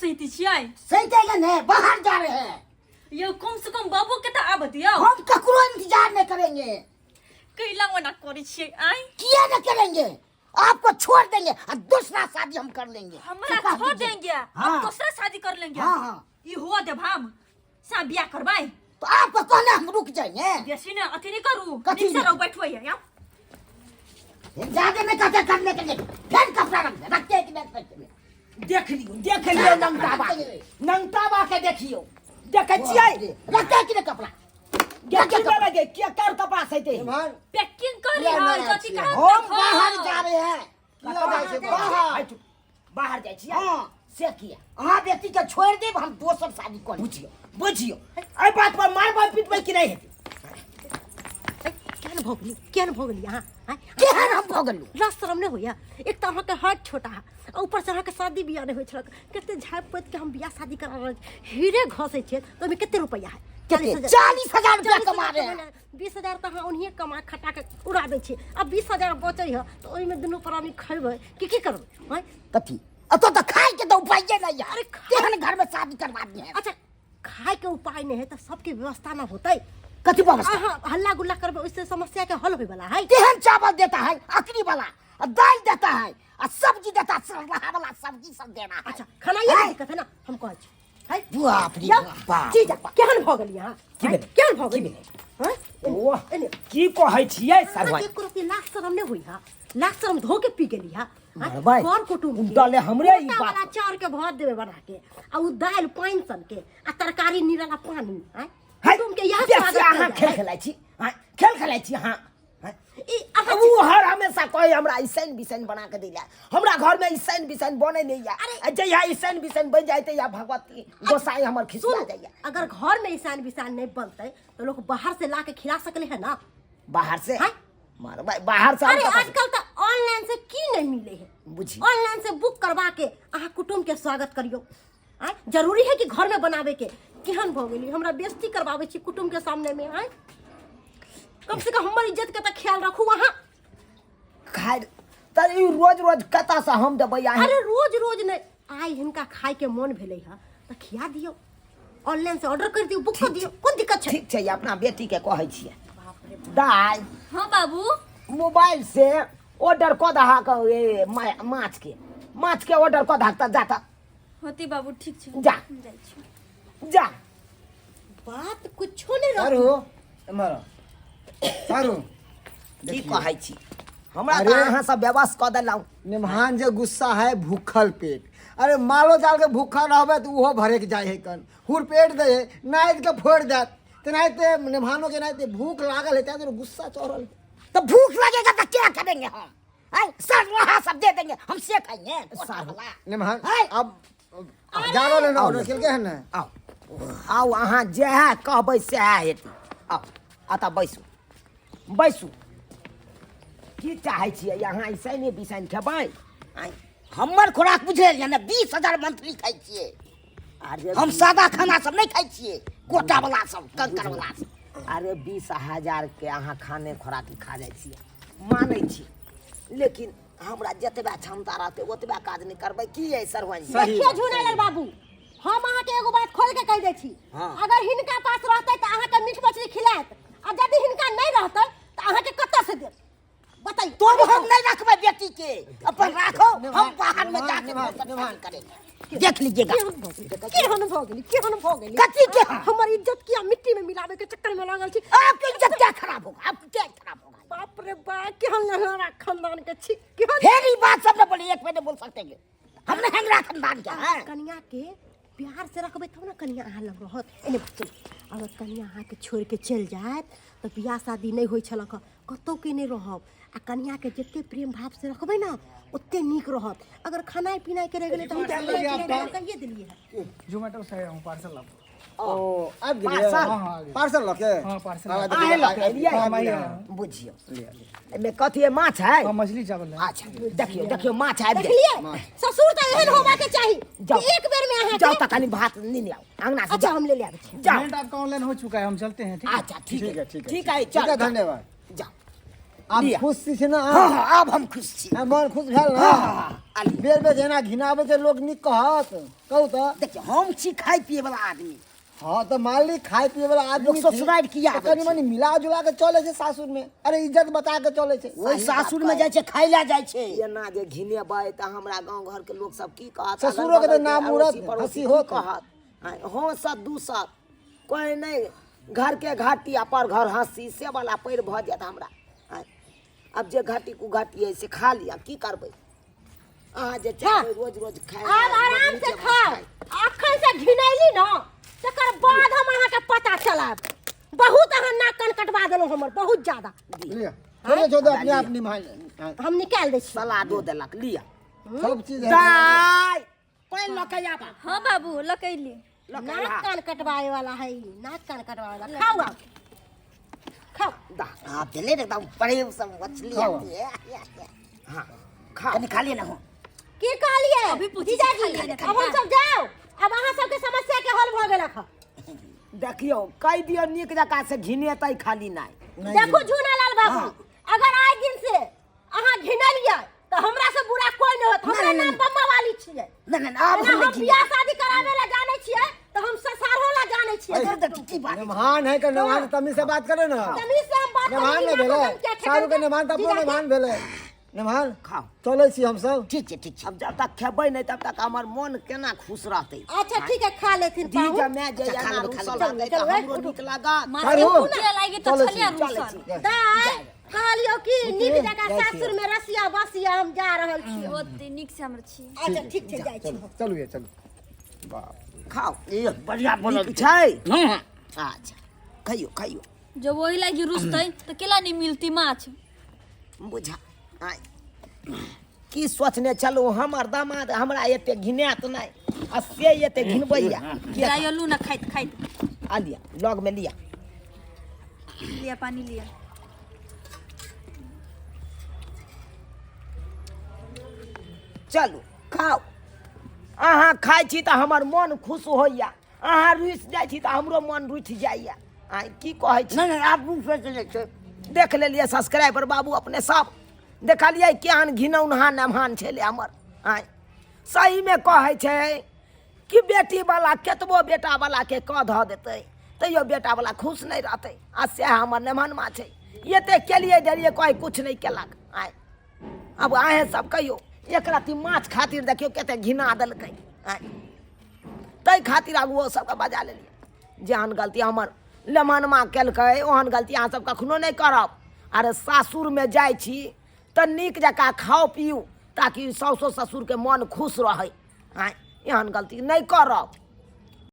सहित छियै? सही नहीं, बाहर जा रहे हैं। यौ, कम से कम बाबू के तऽ आबऽ दियौ। हम ककरो इंतजार नहीं करेंगे। कैला ओना करै छियै आइ? किया नहीं करेंगे? आपको छोड़ देंगे और दूसरा शादी हम कर लेंगे। हमरा स्वीकार छोड़ कीजिए। देंगे? हाँ। हम दूसरा शादी कर लेंगे? हाँ, हाँ। ई हुआ देब हम सा बियाह करबै? तो आपको कहना हम रुक जाएंगे। बेसी ने अथी नहीं करू। कथी नीक से नहि? रहू, बैठबै यहाँ। ज्यादा नहीं कहते करने के लिए। फिर कपड़ा रख दे, रखते हैं कि नहीं रखते हैं? देख लियौ, देख लियौ नंगटाबा, नंगटाबा के देखियौ, देखै छियै? रखते हैं कि नहीं कपड़ा? देखी ने लगे के कर कपड़ा सैते। एम्हर पैकिंग कर किया रही नहि कथी छियै? कहाँ? हम बाहर जा रहे हैं। किया जाइ छै बाहर? बाहर। बाहर जाइ छियै? हाँ। से किया? अहाँ बेटी के छोड़ देब, हम दोसर शादी कर लेब। बुझियौ, बुझियौ, एहि बात पर मारबै पीटबै कि नहि हेतै? केहन भऽ गेली, केहन भऽ गेली अहाँ आँय? केहन हम भऽ गेलहुँ? लाज शरम नहि होइया? एक तऽ अहाँके हाथ छोटा है आ ऊपर से अहाँके शादी बियाह नहि होइ छल। कते झाँपि पोति के हम बियाह शादी करा रहल छी। हीरे घसै छियै तऽ ओहिमे कते रुपैआ है? कते? 40,000 रुपया कमा रहे हैं। 20,000 तऽ अहाँ ओनहिए कमा खटा के उड़ा दै छियै आ 20,000 बचै है तऽ ओहिमे दुनू प्राणी खयबै कि की करबै आँय? कथी? अतो तो खाए के तो उपाय नहीं है। अरे केहन घर में शादी करवा दी है? अच्छा, खाए के उपाय नहीं है तऽ सबके व्यवस्था ना होतै? कथी व्यवस्था? अहाँ हल्ला गुल्ला करबै ओहिसे समस्या के हल होय वाला है? केहन चावल देता है अकरी वाला, आ दाल देता है आ सब्जी देता है सरलाहा वाला, सब्जी सब देना है। अच्छा, खाना ये है? दिक्कत है ना, हम कहै छी है? बाप रे जाउ, बाप। जी जा, केहन भऽ गेली अहाँ? की आँय, भेलै? केहन भऽ की गेली? भेलै? आँय? ओह, एने। की कहै छियै अहाँके सरवन? एको रत्ती लाज शरम नहि होइ हा? लाज शरम धो के पी गेली हा? आँय, मरबै। कर कुटुम्ब के उल्टले हमरे ई मोटा बात। वाला चाउर के भात देबै बना के आ उ दालि पानि सन के आ तरकारी निराला पानी। आँय, है, कुटुम्ब के इएह बेसी स्वागत अहाँ कयल खेल जाइ? खेलाइ छी आँय, खेल खेलाइ छी अहाँ आँय? ई अहाँ उ हर हमेशा कहे हमरा ऐसन बिसन बना के दिला, हमरा घर में ऐसन बिसन बने नहीं है। अरे जहिया ऐसन बिसन बन जाए तहिया भगवती गोसाई हमर खिसिया सुनू, जाइए। अगर घर में ईशान विशान नहीं बनते तो लोग बाहर से ला के खिला सकले है ना? बाहर से? हैं? मारबै बाहर से। अरे हम कतऽ से? आजकल तो ऑनलाइन से की नहीं मिले है। बुझी। ऑनलाइन से बुक करवा के अहाँ कुटुम्ब के स्वागत करियो। आँय, जरूरी है कि घर में बनावे के? केहन भऽ गेली, हमरा बेइज्जती करवावे छी कुटुम्ब के सामने में। आँय, कम से कम हमर इज्जत के तऽ ख्याल रखू अहाँ। खाइ तऽ ई रोज रोज कतऽ से हम देबै अहाँ? अरे रोज रोज नहि, आइ हिनका खाय के मन भेलै हँ तऽ खिया दियौ, ऑनलाइन से ऑर्डर कर दियौ, बुक कर दियौ, कोन दिक्कत छै? ठीक छै, अपना बेटी के कहै छियै। दाइ। हाँ बाबू। मोबाइल से ऑर्डर कऽ दहक ए, माछ के, माछ के ऑर्डर कऽ दहक तऽ जा तऽ। होती बाबू, ठीक छै। जा। हम जाइ छी। जा। बात कुछो नहीं रह सारू, एम्हर आउ। सारू। की कहै छी हमरा तऽ? अरे। अहाँ सब व्यवस्था कऽ देलहुँ। निमहान जे गुस्सा है भूखल पेट। अरे मालो जाल के भूखा रहबे तऽ ओहो भरक जाइ है, कन हुरपेट दे है, नाइज के फोड़ि देत। तेनाहिते निमहानो के एनाहिते भूख लागल है, तें गुस्सा चढ़ल है। तो भूख लगेगा तो क्या करेंगे हम? हैं? सर वहाँ सब दे देंगे, हम से खाएंगे साहब। निमहान है? अब जा रहल है ना, ऑर्डर केलकै है ने? आउ आउ, अहाँ जएह कहबै सएह हेतै। आउ, अतऽ बैसू, बैसू। की चाहै छियै अहाँ? ऐसने बिसैन खेबै आँय, हमर खुराक बुझल ने? 20,000 मंथली खाइ छियै। अरे हम सादा खाना सब नहीं खाइ छियै, कोटा वाला सब, कंकर वाला सब। अरे 20,000 के अहाँ खाने खोराकी खा जाइ छियै, मानै छी, लेकिन हमरा जतबा क्षमता रहतै ओतबा काज नहि करबै की यै सरपंच जी? सही देखियौ बात, झुनेलाल बाबू, हम अहाँके एगो बात खोल के कहि दै छी। हाँ। अगर हिनका पास रहतै तऽ अहाँके मीट मछली खिलायत आ यदि हिनका नहि रहतै तऽ अहाँके कतऽ से देत, बताइए। तो हम नहीं रखबै बेटी के, अपन राखो, हम बाहर में जाके निभान, दोसर निभान। शादी करेंगे, देख लीजिएगा। केहन भऽ गेली, केहन भऽ गेली, केहन भऽ गेली? कथी केहन? हमर इज्जत किया मिट्टी में मिलावे के चक्कर में लागल छी? आपकी इज्जत क्या खराब होगा? आपकी क्या खराब होगा? बाप रे बा, केहन लहरा खानदान के छी, केहन? फिर ये बात सब ने बोली, एक महीने बोल सकते हैं, हमने हेंगरा खानदान क्या है। कनिया के प्यार से रखबै तब ने कनिया अहाँ लग रहत। एने बात सुनू, अगर कनिया अहाँके छोड़ि के चलि जायत तऽ बियाह शादी नहि होइ छलक हँ, कतहु के नहि रहब। आ कनिया के जते प्रेम भाव से रखबै ने ओते नीक रहत। अगर खानाइ पिनाइ के रहि गेलै तऽ हम तऽ लगे आपका? कहिए देलियै हँ। जोमेटो से आया हूँ, पार्सल आपको। ओ आबि गेलियै? पार्सल? हाँ, हाँ, आ गेल। पार्सल लऽ के? हाँ, पार्सल। हाँ, अहें लऽ के एलियै? हाँ, हम आया हूँ। बुझियौ, एहिमे कथी है? माछ है? हाँ, मछली चावल है। अच्छा, देखियौ देखियौ, माछ आबि गेल। देखलियै, ससुर तऽ एहन होबाके चाही जाउ। कि एक बेर में अहाँके जाउ तऽ कनि भात नीने आउ अंगना से। अच्छा, जाउ। हम ले ले आबै छी। जाउ। पेमेंट आपका ऑनलाइन हो चुका है, हम चलते हैं, ठीक है? अच्छा, ठीक ठीक है। है, ठीक है। ठीक है। ठीक चल है, धन्यवाद। जाउ। आब लिअ। खुश छी ने हँ अहाँ? हँ आब हम खुश छी हँ, मन खुश भेल ने हँ, हँ, हँ, आ लिअ। बेर बेर जेना घिनाबै छै लोक नीक कहत कहू तऽ देखियौ हम छी खाय पिए वाला आदमी हाँ तऽ मान ली खाय पिए वाला आदमी लोक छी, ससुरारि किया तऽ आबै कनि छै? मनि मिला जुला के चलै छै सासुर में अरे इज्जत बचा के चलै छै ओहि सासुर में जाइ छै खाय लए जाइ छै एना जे घिनेबै तऽ हमरा गाँव घरके लोक सब की कहत ससुरो के तऽ अगल बगलके नाम अड़ोसी उड़त, पड़ोसी हँसी की होत। कहत आँय, हँ सत दू सत कोइ नहि घरके घाटी आ पर घर हँसी से वाला पैर भऽ जायत हमरा आँय, आब जे घाटी कुघाटी अइ से खा लिअ की करबै अहाँ जे चाहबै रोज रोज खाय आब आराम से खाओ अखन से घिनैली न तकर बाद हम अहाँके पता चलायब बहुत अहाँ नाक कान कटवा देलहुँ हमर बहुत ज्यादा लिअ थोड़े छोड़े अपने आप निभाय ले हम निकालि दै छी सलादो देलक लिअ सब चीज है दाइ पानि लऽ के आबा हाँ बाबू लकैली लऽ के नाक आबा। कान कटवाए वाला है ई, नाक कान कटवाए वाला खाओ आब खाओ दा आप देले रे एकदम प्रेम से मछली खाओ। आती है हाँ खा कनी खा लिए ना हो की कहलिए अभी पूछी जीजाजी खाली है, अब हम सब जाओ अब अहाँ सबके समस्या के हल भऽ गेलक हँ। देखियौ कहि दियौ नीक जकाँ से घिनेतै खाली नहि देखू झूनालाल बाबू अगर आइ दिन से अहाँ घिनलियै तऽ हमरा से बुरा कोई नहि होत हमरा नाम बम्मा वाली छियै नहीं नहीं आप एना हम हम बियाह शादी करावे ला जानै छियै तऽ हम ससारो ला जानै छियै की बात निभान है के निभान तमीज से बात करे ना तमीज से हम बात निभान करै ने छी, भेलै हम किया सारू के ठेकन निभान तऽ अपनो जीजाजी, निभान भेलै निभान खाओ। चलै छी हमसब ठीक है ठीक है अब जब तक खेबै नहि तब तक हमर मोन केना खुश रहतै अच्छा ठीक है खा लेथिन जी पाहुन जमे जे अच्छा, खा एना लेबै, खा रुसल लेबै। रहतै तऽ चलू, चलू, हमरो नीक लागत माछ सारू, के भुजिया लागी तऽ चलै छलिया छी, चलै रुसल छी। दाय कहलियौ कि नीक जकाँ जाइ छी। सासुर में रसिया बसिया हम जा रहल छी होते नीक से हमर छी अच्छा ठीक छै जाइ छी चलू चलू ये चलू बाप खाओ ये बढ़िया बनल नीक छै हाँ हाँ अच्छा खइयो खइयो जब वही लागी रुसतै तऽ केला नहीं मिलती माछ बुझा आय की सोचने छलहुँ हमर दामाद हमरा एते घिनायत नहि आ से एते घिनबैया किया जाय लू ना खाइत खाइत आ लिया लगमे लिया लिया पानी लिया चलू खाउ अहाँ खाइ छी तऽ हमर मोन खुश होइया अहाँ रुसि जाइ छी तऽ हमरो मोन रुठि जाइया आँय की कहै छी नहीं नहीं आप मुँह से चले छे देख लेलियै सब्सक्राइबर बाबू अपने सब देखलियै केहन घिनौनहा नमहान छलै हमर आँय सहीमे कहै छै कि बेटीवला केतबो बेटावलाके कऽ धऽ देतै तैयो बेटावला खुश नहि रहतै आ सएह हमर नेमहनमा छै एते केलियै देलियै कहै किछु नहि केलक आँय आब अहेँ सब कहियौ एक रत्ती माछ खातिर देखियौ कते घिना देलकै आँय ताहि खातिर आगुओ सबके बजा लेलियै जेहन गलती हमर लेमनमा केलकै ओहन गलती अहाँ सब कखनो नहि करब अरे सासुरमे जाइ छी तऽ नीक जकाँ खाउ पिउ ताकि साउसो ससुरके मन खुश रहै आँय एहन गलती नहि करब।